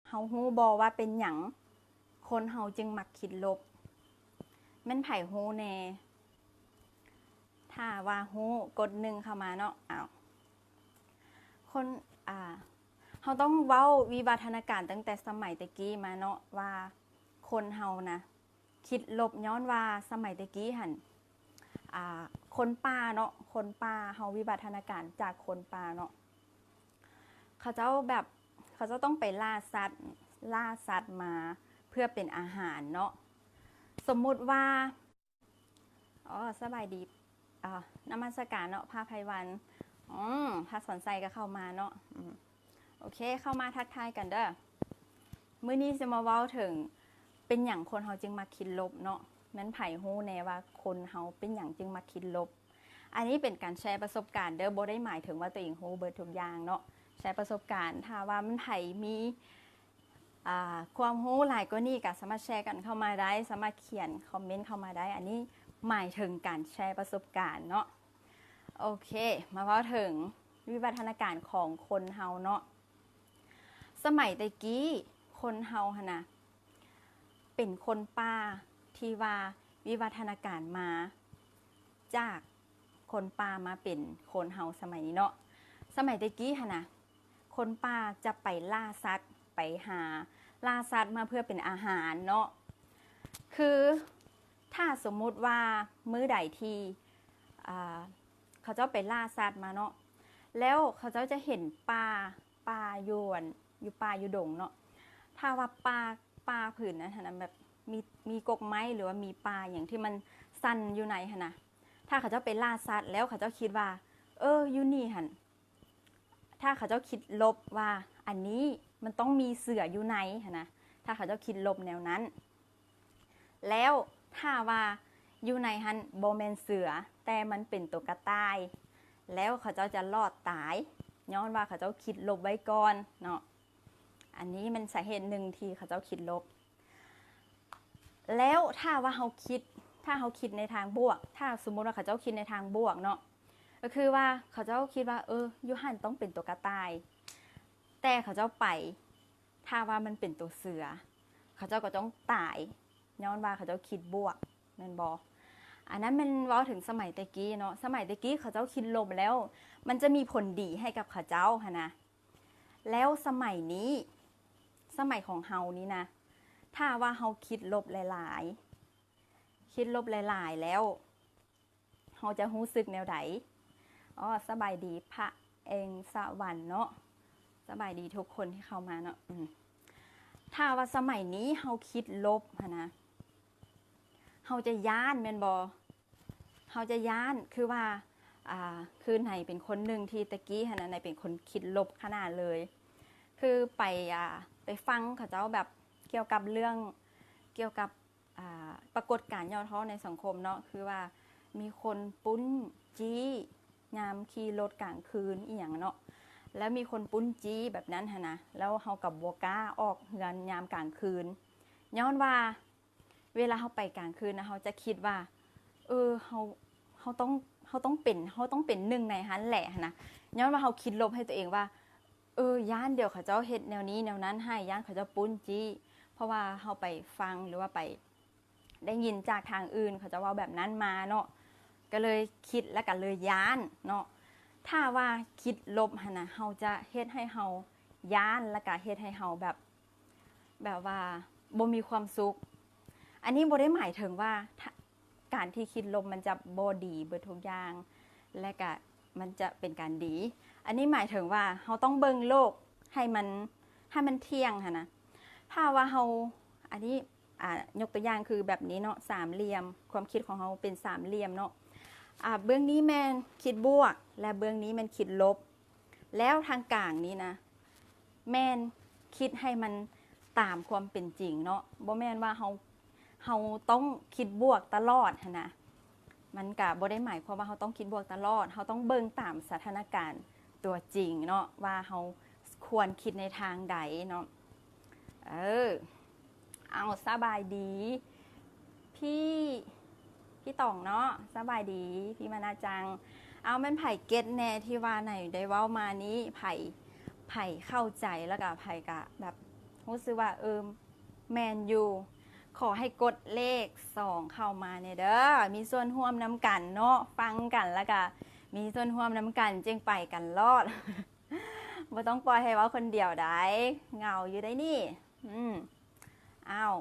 ເຮົາຮູ້ບໍ່ວ່າເປັນຫຍັງຄົນເຮົາຈຶ່ງມັກຄິດລົບ? ແມ່ນໃຜຮູ້ແດ່? ຖ້າວ່າຮູ້ ກົດໜຶ່ງເຂົ້າມາເນາະ. ອ້າວ ຄົນ ອ່າ ເຮົາຕ້ອງເວົ້າວິວັດທະນາການຕັ້ງແຕ່ສະໄໝແຕ່ກີ້ມາເນາະ ວ່າຄົນເຮົານະ ຄິດລົບຍ້ອນວ່າສະໄໝແຕ່ກີ້ຫັ້ນ ອ່າ ຄົນປ່າເນາະ ຄົນປ່າ ເຮົາວິວັດທະນາການຈາກຄົນປ່າເນາະ ເຂົາເຈົ້າແບບ ເຂົາເຈົ້າຕ້ອງໄປລ່າສັດ ລ່າສັດມາເພື່ອເປັນອາຫານເນາະ. ສົມມຸດວ່າ ອໍ ສະບາຍດີ ອ່າ ນະມັດສະການເນາະ ພະໄພວັນ ອືມ ພະສອນໄຊກໍເຂົ້າມາເນາະ ອືມ ໂອເຄ ເຂົ້າມາທັກທາຍກັນເດີ້. ມື້ນີ້ຈະມາເວົ້າເຖິງເປັນຫຍັງຄົນເຮົາຈຶ່ງມັກຄິດລົບເນາະ. ແມ່ນໃຜຮູ້ແດ່ວ່າຄົນເຮົາເປັນຫຍັງຈຶ່ງມັກຄິດລົບ? ອັນນີ້ເປັນການແຊປະສົບການເດີ້ ບໍ່ໄດ້ໝາຍເຖິງວ່າຕົວເອງຮູ້ເບິດທຸກຢ່າງເນາະ ແຊປະສົບການ. ຖ້າວ່າແມ່ນໃຜມີ ອ່າ ຄວາມຮູ້ຫຼາຍກວ່ານີ້ກໍສາມາດແຊກັນເຂົ້າມາໄດ້ ສາມາດຂຽນຄອມເມັນເຂົ້າມາໄດ້. ອັນນີ້ໝາຍເຖິງການແຊປະສົບການເນາະ. ໂອເຄ ມາເວົ້າເຖິງວິວັດທະນາການຂອງຄົນເຮົາເນາະ. ສະໄໝແຕ່ກີ້ຄົນເຮົາຫັ້ນນະ ເປັນຄົນປ່າທີ່ວ່າວິວັດທະນາການມາຈາກຄົນປ່າມາເປັນຄົນເຮົາສະໄໝນີ້ເນາະ. ສະໄໝແຕ່ກີ້ຫັ້ນນະ ຄົນປ່າຈະໄປລ່າສັດ ໄປຫາລ່າສັດມາເພື່ອເປັນອາຫານເນາະ. ຄືຖ້າສົມມຸດວ່າມື້ໃດທີ່ ອ່າ ເຂົາເຈົ້າໄປລ່າສັດມາເນາະ ແລ້ວເຂົາເຈົ້າຈະເຫັນປ່າ ປ່າຢູ່ອັນ ຢູ່ປ່າຢູ່ດົງເນາະ. ຖ້າວ່າປ່າ ປ່າຜືນນັ້ນຫັ້ນນະ ແບບມີ ມີກົກໄມ້ ຫຼືວ່າມີປ່າຫຍັງທີ່ມັນສັ້ນຢູ່ໃນຫັ້ນນະ ຖ້າເຂົາເຈົ້າໄປລ່າສັດແລ້ວ ເຂົາເຈົ້າຄິດວ່າ ເອີ ຢູ່ນີ້ຫັ້ນ ຖ້າເຂົາເຈົ້າຄິດລົບວ່າ ອັນນີ້ມັນຕ້ອງມີເສືອຢູ່ໃນຫັ້ນນະ ຖ້າເຂົາເຈົ້າຄິດລົບແນວນັ້ນ ແລ້ວຖ້າວ່າຢູ່ໃນຫັ້ນບໍ່ແມ່ນເສືອ ແຕ່ມັນເປັນໂຕກະຕ່າຍ ແລ້ວເຂົາເຈົ້າຈະລອດຕາຍ ຍ້ອນວ່າເຂົາເຈົ້າຄິດລົບໄວ້ກ່ອນເນາະ. ອັນນີ້ແມ່ນສາເຫດໜຶ່ງທີ່ເຂົາເຈົ້າຄິດລົບ. ແລ້ວຖ້າວ່າເຮົາຄິດ ຖ້າເຮົາຄິດໃນທາງບວກ ຖ້າສົມມຸດວ່າເຂົາເຈົ້າຄິດໃນທາງບວກເນາະ ກໍຄືວ່າເຂົາເຈົ້າຄິດວ່າ ເອີ ຢູ່ຫັ້ນຕ້ອງເປັນໂຕກະຕ່າຍ ແຕ່ເຂົາເຈົ້າໄປ ຖ້າວ່າມັນເປັນໂຕເສືອ ເຂົາເຈົ້າກໍຕ້ອງຕາຍ ຍ້ອນວ່າເຂົາເຈົ້າຄິດບວກ ແມ່ນບໍ່? ອັນນັ້ນແມ່ນເວົ້າເຖິງສະໄໝແຕ່ກີ້ເນາະ. ສະໄໝແຕ່ກີ້ເຂົາເຈົ້າຄິດລົບແລ້ວ ມັນຈະມີຜົນດີໃຫ້ກັບເຂົາເຈົ້າຫັ້ນນະ. ແລ້ວສະໄໝນີ້ ສະໄໝຂອງເຮົານີ້ນະ ຖ້າວ່າເຮົາຄິດລົບຫຼາຍໆ ຄິດລົບຫຼາຍໆແລ້ວ ເຮົາຈະຮູ້ສຶກແນວໃດ? ອໍ ສະບາຍດີພະເອັງສະຫວັນເນາະ ສະບາຍດີທຸກຄົນທີ່ເຂົ້າມາເນາະ. ອືມ ຖ້າວ່າສະໄໝນີ້ເຮົາຄິດລົບຫັ້ນນະ ເຮົາຈະຢ້ານແມ່ນບໍ່? ເຮົາຈະຢ້ານ ຄືວ່າ ອ່າ ຄືໄນເປັນຄົນໜຶ່ງທີ່ແຕ່ກີ້ຫັ້ນນະ ໄນເປັນຄົນຄິດລົບຂະໜາດເລີຍ ຄືໄປ ອ່າ ໄປຟັງເຂົາເຈົ້າແບບກ່ຽວກັບເລື່ອງ ກ່ຽວກັບ ອ່າ ປາກົດການຫຍໍ້ທໍ້ໃນສັງຄົມເນາະ ຄືວ່າມີຄົນປຸ້ນຈີ້ຍາມຂີ່ລົດກາງຄືນອີ່ຫຍັງເນາະ ແລ້ວມີຄົນປຸ້ນຈີ້ແບບນັ້ນຫັ້ນນະ ແລ້ວເຮົາກໍບໍ່ກ້າອອກເຮືອນຍາມກາງຄືນ ຍ້ອນວ່າເວລາເຮົາໄປກາງຄືນນະ ເຮົາຈະຄິດວ່າ ເອີ ເຮົາ ເຮົາຕ້ອງ ເຮົາຕ້ອງເປັນ ເຮົາຕ້ອງເປັນໜຶ່ງໃນຫັ້ນແຫຼະຫັ້ນນະ ຍ້ອນວ່າເຮົາຄິດລົບໃຫ້ຕົວເອງວ່າ ເອີ ຢ້ານດຽວເຂົາເຈົ້າເຮັດແນວນີ້ແນວນັ້ນໃຫ້ ຢ້ານເຂົາເຈົ້າປຸ້ນຈີ້ ເພາະວ່າເຮົາໄປຟັງ ຫຼືວ່າໄປໄດ້ຍິນຈາກທາງອື່ນ ເຂົາເຈົ້າເວົ້າແບບນັ້ນມາເນາະ ກໍເລີຍຄິດ ແລ້ວກໍເລີຍຢ້ານເນາະ. ຖ້າວ່າຄິດລົບຫັ້ນນະ ເຮົາຈະເຮັດໃຫ້ເຮົາຢ້ານ ແລ້ວກໍເຮັດໃຫ້ເຮົາແບບ ແບບວ່າບໍ່ມີຄວາມສຸກ. ອັນນີ້ບໍ່ໄດ້ໝາຍເຖິງວ່າ ຖ້າ ການທີ່ຄິດລົບມັນຈະບໍ່ດີເບິດທຸກຢ່າງ ແລະກະມັນຈະເປັນການດີ. ອັນນີ້ໝາຍເຖິງວ່າເຮົາຕ້ອງເບິ່ງໂລກໃຫ້ມັນ ໃຫ້ມັນທ່ຽງຫັ້ນນະ. ຖ້າວ່າເຮົາ ອັນນີ້ ອ່າ ຍົກຕົວຢ່າງຄືແບບນີ້ເນາະ ສາມຫຼ່ຽມ ຄວາມຄິດຂອງເຮົາເປັນສາມຫຼ່ຽມເນາະ ອ່າ ເບື້ອງນີ້ແມ່ນຄິດບວກ ແລະເບື້ອງນີ້ແມ່ນຄິດລົບ. ແລ້ວທາງກາງນີ້ນະ ແມ່ນຄິດໃຫ້ມັນຕາມຄວາມເປັນຈິງເນາະ ບໍ່ແມ່ນວ່າເຮົາ ເຮົາຕ້ອງຄິດບວກຕະຫຼອດຫັ້ນນະ. ມັນກະບໍ່ໄດ້ໝາຍຄວາມວ່າເຮົາຕ້ອງຄິດບວກຕະຫຼອດ ເຮົາຕ້ອງເບິ່ງຕາມສະຖານະການຕົວຈິງເນາະ ວ່າເຮົາຄວນຄິດໃນທາງໃດເນາະ. ເອີ ເອົາ ສະບາຍດີ ພີ່ ພີ່ຕອງເນາະ ສະບາຍດີ ພີ່ມານາຈັງ. ເອົາ ແມ່ນໃຜເກັດແດ່ທີ່ວ່າໄນໄດ້ເວົ້າມານີ້? ໃຜ ໃຜເຂົ້າໃຈ ແລ້ວກະໃຜກະແບບ ຮູ້ສຶກວ່າ ເອີ ແມ່ນຢູ່ ຂໍໃຫ້ກົດເລກສອງເຂົ້າມາແດ່ເດີ. ມີສ່ວນຮ່ວມນຳກັນເນາະ, ຟັງກັນ ແລ້ວກະມີສ່ວນຮ່ວມນຳກັນ ຈຶ່ງໄປກັນລອດ. ບໍ່ຕ້ອງປ່ອຍໃຫ້ເວົ້າຄົນດຽວໄດ໋, ເຫງົາຢູ່ໄດ໋ນີ້. ອືມ ອ້າວ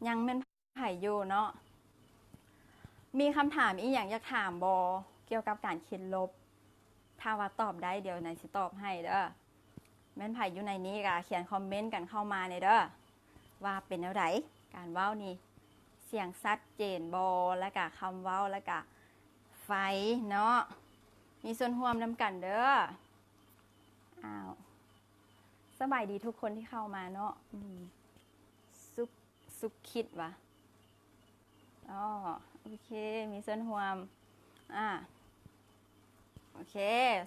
ຍັງແມ່ນ ໃຜຢູ່ເນາະ. ມີຄຳຖາມອີ່ຫຍັງຢາກຖາມບໍ່ ກ່ຽວກັບການຄິດລົບ? ຖ້າວ່າຕອບໄດ້ ດຽວນາຍຊິຕອບໃຫ້ເດີ. ແມ່ນໃຜຢູ່ໃນນີ້ກະຂຽນຄອມເມັນກັນເຂົ້າມາແດ່ເດີ ວ່າເປັນແນວໃດ ການເວົ້ານີ້ ສຽງຊັດເຈນບໍ່ ແລ້ວກະຄຳເວົ້າ ແລ້ວກະໄຟເນາະ. ມີສ່ວນຮ່ວມນຳກັນເດີ. ອ້າວ ສະບາຍດີທຸກຄົນທີ່ເຂົ້າມາເນາະ. ອືມ ສຸກ ສຸກຄິດຫວາ? ອໍ ໂອເຄ ມີສ່ວນຮ່ວມ. ອາ ໂອເຄ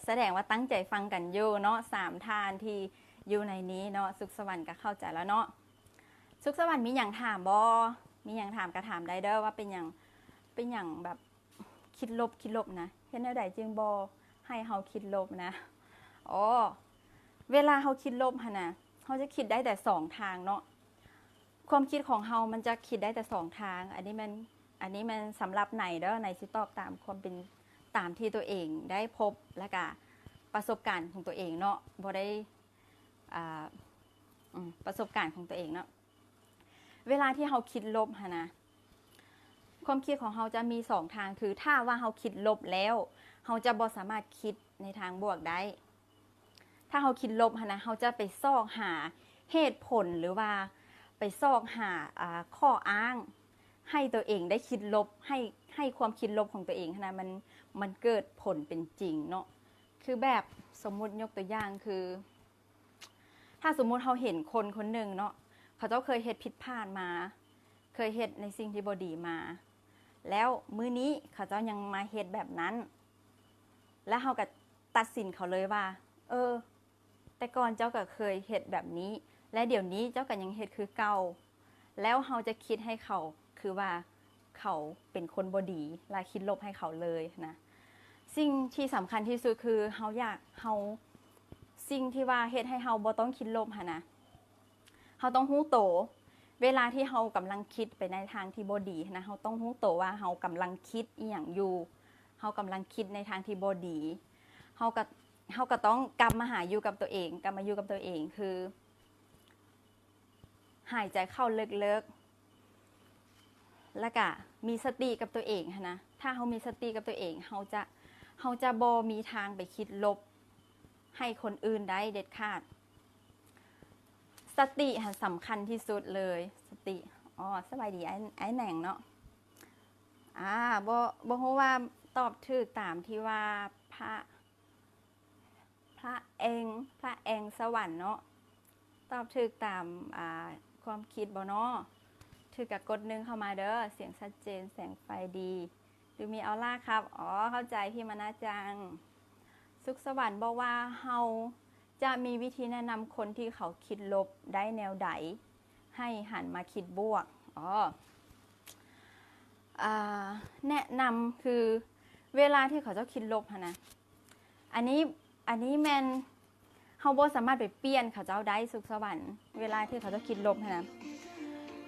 ສະແດງວ່າຕັ້ງໃຈຟັງກັນຢູ່ເນາະ ສາມທ່ານທີ່ຢູ່ໃນນີ້ເນາະ. ສຸກສະຫວັນກໍເຂົ້າໃຈແລ້ວເນາະ. ສຸກສະຫວັນມີຫຍັງຖາມບໍ່? ມີຫຍັງຖາມກໍຖາມໄດ້ເດີ ວ່າເປັນຫຍັງ ເປັນຫຍັງແບບ ຄິດລົບ ຄິດລົບນະ ເຮັດແນວໃດຈຶ່ງບໍ່ໃຫ້ເຮົາຄິດລົບນະ? ອໍ ເວລາເຮົາຄິດລົບຫັ້ນນະ ເຮົາຈະຄິດໄດ້ແຕ່ສອງທາງເນາະ. ຄວາມຄິດຂອງເຮົາມັນຈະຄິດໄດ້ແຕ່ສອງທາງ. ອັນນີ້ແມ່ນ ອັນນີ້ແມ່ນສຳລັບນາຍເດີ, ນາຍຊິຕອບຕາມຄວາມເປັນ ຕາມທີ່ຕົວເອງໄດ້ພົບ ແລ້ວກະປະສົບການຂອງຕົວເອງເນາະ, ບໍ່ໄດ້ ອ່າ ອືມ ປະສົບການຂອງຕົວເອງເນາະ. ເວລາທີ່ເຮົາຄິດລົບຫັ້ນນະ ຄວາມຄິດຂອງເຮົາຈະມີສອງທາງ ຄືຖ້າວ່າເຮົາຄິດລົບແລ້ວ ເຮົາຈະບໍ່ສາມາດຄິດໃນທາງບວກໄດ້. ຖ້າເຮົາຄິດລົບຫັ້ນນະ ເຮົາຈະໄປຊອກຫາເຫດຜົນ ຫຼືວ່າໄປຊອກຫາ ອ່າ ຂໍ້ອ້າງໃຫ້ຕົວເອງໄດ້ຄິດລົບ ໃຫ້ ໃຫ້ຄວາມຄິດລົບຂອງຕົວເອງຫັ້ນນະ ມັນ ມັນເກີດຜົນເປັນຈິງເນາະ. ຄືແບບ ສົມມຸດຍົກຕົວຢ່າງຄື ຖ້າສົມມຸດເຮົາເຫັນຄົນຄົນໜຶ່ງເນາະ ເຂົາເຈົ້າເຄີຍເຮັດຜິດພາດມາ ເຄີຍເຮັດໃນສິ່ງທີ່ບໍ່ດີມາ ແລ້ວມື້ນີ້ເຂົາເຈົ້າຍັງມາເຮັດແບບນັ້ນ ແລ້ວເຮົາກໍຕັດສິນເຂົາເລີຍວ່າ ເອີ ແຕ່ກ່ອນເຈົ້າກໍເຄີຍເຮັດແບບນີ້ ແລະ ດຽວນີ້ເຈົ້າກໍຍັງເຮັດຄືເກົ່າ. ແລ້ວເຮົາຈະຄິດໃຫ້ເຂົາ ຄືວ່າເຂົາເປັນຄົນບໍ່ດີ ແລະ ຄິດລົບໃຫ້ເຂົາເລີຍນະ. ສິ່ງທີ່ສຳຄັນທີ່ສຸດຄືເຮົາຢາກ ເຮົາ ສິ່ງທີ່ວ່າເຮັດໃຫ້ເຮົາບໍ່ຕ້ອງຄິດລົບຫັ້ນນະ ເຮົາຕ້ອງຮູ້ໂຕ. ເວລາທີ່ເຮົາກຳລັງຄິດໄປໃນທາງທີ່ບໍ່ດີຫັ້ນນະ ເຮົາຕ້ອງຮູ້ໂຕວ່າເຮົາກຳລັງຄິດອີ່ຫຍັງຢູ່, ເຮົາກຳລັງຄິດໃນທາງທີ່ບໍ່ດີ. ເຮົາກໍ ເຮົາກໍຕ້ອງກັບມາຫາຢູ່ກັບຕົວເອງ, ກັບມາຢູ່ກັບຕົວເອງ ຄື ຫາຍໃຈເຂົ້າເລິກໆ ແລ້ວກະມີສະຕິກັບຕົວເອງຫັ້ນນະ. ຖ້າເຮົາມີສະຕິກັບຕົວເອງ ເຮົາຈະ ເຮົາຈະບໍ່ມີທາງໄປຄິດລົບໃຫ້ຄົນອື່ນໄດ້ເດັດຂາດ. ສະຕິຫັ້ນສຳຄັນທີ່ສຸດເລີຍ ສະຕິ. ອໍ ສະບາຍດີ ອ້າຍ ອ້າຍແໜງເນາະ. ອາ ບໍ່ ບໍ່ຮູ້ວ່າຕອບຖືກຕາມທີ່ວ່າພະ ພະເອັງ ພະເອັງສະຫວັນເນາະ ຕອບຖືກຕາມ ອ່າ ຄວາມຄິດບໍ່ເນາະ? ຖືກກະກົດໜຶ່ງເຂົ້າມາເດີ. ສຽງຊັດເຈນ ແສງໄຟດີ ດູມີອອລາຄັບ. ອໍ ເຂົ້າໃຈ ພີ່ມານາຈັງ. ສຸກສະຫວັນບອກວ່າ ເຮົາຈະມີວິທີແນະນຳຄົນທີ່ເຂົາຄິດລົບໄດ້ແນວໃດ ໃຫ້ຫັນມາຄິດບວກ? ອໍ ອ່າ ແນະນຳຄື ເວລາທີ່ເຂົາເຈົ້າຄິດລົບຫັ້ນນະ ອັນນີ້ ອັນນີ້ແມ່ນເຮົາບໍ່ສາມາດໄປປ່ຽນເຂົາເຈົ້າໄດ້ ສຸກສະຫວັນ. ເວລາທີ່ເຂົາເຈົ້າຄິດລົບຫັ້ນນະ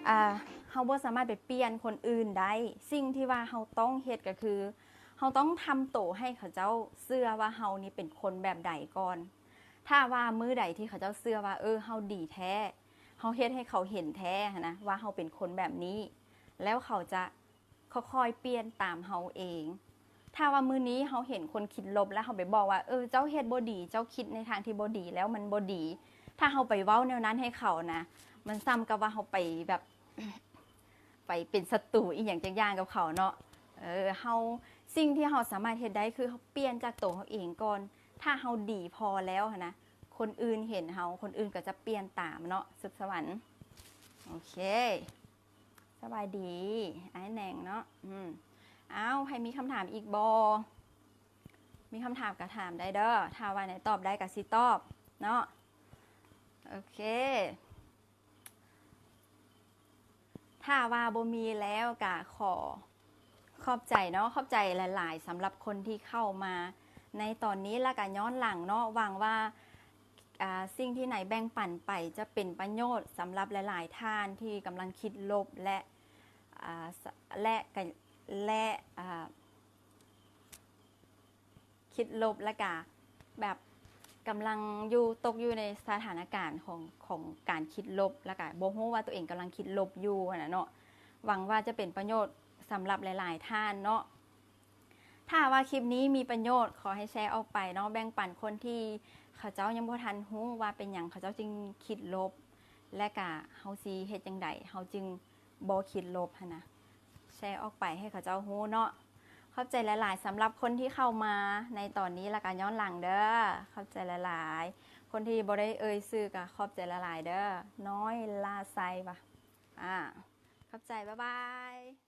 ອ່າ ເຮົາບໍ່ສາມາດໄປປ່ຽນຄົນອື່ນໄດ້. ສິ່ງທີ່ວ່າເຮົາຕ້ອງເຮັດກໍຄື ເຮົາຕ້ອງທຳໂຕໃຫ້ເຂົາເຈົ້າເຊື່ອວ່າເຮົານີ້ເປັນຄົນແບບໃດກ່ອນ. ຖ້າວ່າມື້ໃດທີ່ເຂົາເຈົ້າເຊື່ອວ່າ ເອີ ເຮົາດີແທ້ ເຮົາເຮັດໃຫ້ເຂົາເຫັນແທ້ຫັ້ນນະ ວ່າເຮົາເປັນຄົນແບບນີ້ ແລ້ວເຂົາຈະຄ່ອຍໆປ່ຽນຕາມເຮົາເອງ. ຖ້າວ່າມື້ນີ້ເຮົາເຫັນຄົນຄິດລົບ ແລ້ວເຮົາໄປບອກວ່າ ເອີ ເຈົ້າເຮັດບໍ່ດີ ເຈົ້າຄິດໃນທາງທີ່ບໍ່ດີ ແລ້ວມັນບໍ່ດີ. ຖ້າເຮົາໄປເວົ້າແນວນັ້ນໃຫ້ເຂົານະ ມັນສ່ຳກັບວ່າເຮົາໄປແບບ ໄປເປັນສັດຕູອີ່ຫຍັງຈັກຢ່າງກັບເຂົາເນາະ. ເອີ ເຮົາ ສິ່ງທີ່ເຮົາສາມາດເຮັດໄດ້ຄືເຮົາປ່ຽນຈາກໂຕເຮົາເອງກ່ອນ. ຖ້າເຮົາດີພໍແລ້ວຫັ້ນນະ ຄົນອື່ນເຫັນເຮົາ ຄົນອື່ນກໍຈະປ່ຽນຕາມເນາະ ສຸກສະຫວັນ. ໂອເຄ ສະບາຍດີ ອ້າຍແໜງເນາະ. ອືມ ອ້າວ ໃຜມີຄຳຖາມອີກບໍ່? ມີຄຳຖາມກໍຖາມໄດ້ເດີ. ຖ້າວ່າໄດ້ຕອບໄດ້ກໍຊິຕອບເນາະ. ໂອເຄ ຖ້າວ່າບໍ່ມີແລ້ວກະຂໍຂອບໃຈເນາະ, ຂອບໃຈຫຼາຍໆ ສຳລັບຄົນທີ່ເຂົ້າມາໃນຕອນນີ້ ແລ້ວກະຍ້ອນຫຼັງເນາະ. ຫວັງວ່າ ອ່າ ສິ່ງທີ່ໃນແບ່ງປັນໄປຈະເປັນປະໂຫຍດສຳລັບຫຼາຍໆທ່ານທີ່ກຳລັງຄິດລົບ ແລະ ອ່າ ສ- ແລະ ກະ ແລະ ອ່າ ຄິດລົບ ແລະກະແບບກຳລັງຢູ່ ຕົກຢູ່ໃນສະຖານະການຂອງ ຂອງການຄິດລົບ ແລະກະບໍ່ຮູ້ວ່າຕົວເອງກຳລັງຄິດລົບຢູ່ຫັ້ນນະເນາະ. ຫວັງວ່າຈະເປັນປະໂຫຍດສຳລັບຫຼາຍໆທ່ານເນາະ. ຖ້າວ່າຄລິບນີ້ມີປະໂຫຍດ ຂໍໃຫ້ແຊອອກໄປເນາະ ແບ່ງປັນຄົນທີ່ເຂົາເຈົ້າຍັງບໍ່ທັນຮູ້ວ່າເປັນຫຍັງເຂົາເຈົ້າຈຶ່ງຄິດລົບ ແລະກະເຮົາຊິເຮັດຈັ່ງໃດເຮົາຈຶ່ງບໍ່ຄິດລົບຫັ້ນນະ. ແຊອອກໄປໃຫ້ເຂົາເຈົ້າຮູ້ເນາະ. ຂອບໃຈຫຼາຍໆສຳລັບຄົນທີ່ເຂົ້າມາໃນຕອນນີ້ ແລະກະຍ້ອນຫຼັງເດີ. ຂອບໃຈຫຼາຍໆ. ຄົນທີ່ບໍ່ໄດ້ເອີ່ຍຊື່ກະຂອບໃຈຫຼາຍໆເດີ. ນ້ອຍລາໄຊວະ. ອ່າ ຂອບໃຈ. ບາຍບາຍ.